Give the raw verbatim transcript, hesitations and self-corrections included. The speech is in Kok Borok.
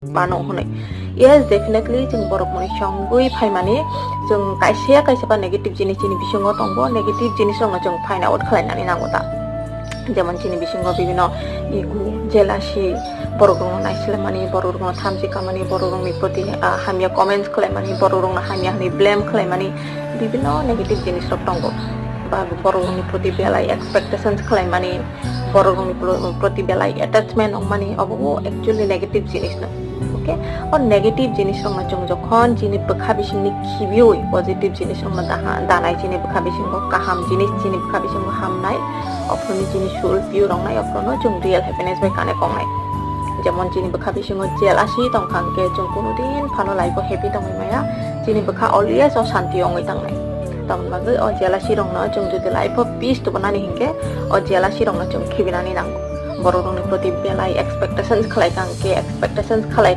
Mano hwnwi. Yes, definitely, chwng borok mani songwi phaimani, chwng kaisa kaisa ba negative jinis chini bisingo tongo, negative jinis rokno chwng find out khlainani nango ta. Jemon chini bisingo bibino ego, jealousy, borok rokno naislemani, borok rokno thamchi kamani, borok rokni proti, ah, hamya comments khlaimani, borok rokno hamya hwnwi blame khlaimani, bibino negative jinis rok tongo. Ba borok rokni proti belai expectations khlaimani, borok rokni pro-, proti belai attachment wngmani, obo bo actually negative jinis no. Okay, o negative jinis rok no chwng jokhon chini bwkha bisingni khibiwi positive jinis rok no daha-, danai, chini bwkha bisingo kaham jinis, chini bwkha bisingo hamnai, ophorni chini sul piu rok nai, ophorno chwng real happiness bai connect wngnai. Jemon chini bwkha bisingo jealousy tongkha hwnkhe chwng kuno din phano life o happy tongwi maya, chini bwkha always o shanti wngwi tangnai. Tamni bagwi o jealousy rokno chwng jodi life o peace tubunani hinkhe o jealousy rokno chwng khibinani nango. Borok rokni proti belai expectations khlai kha hinkhe expectations khlai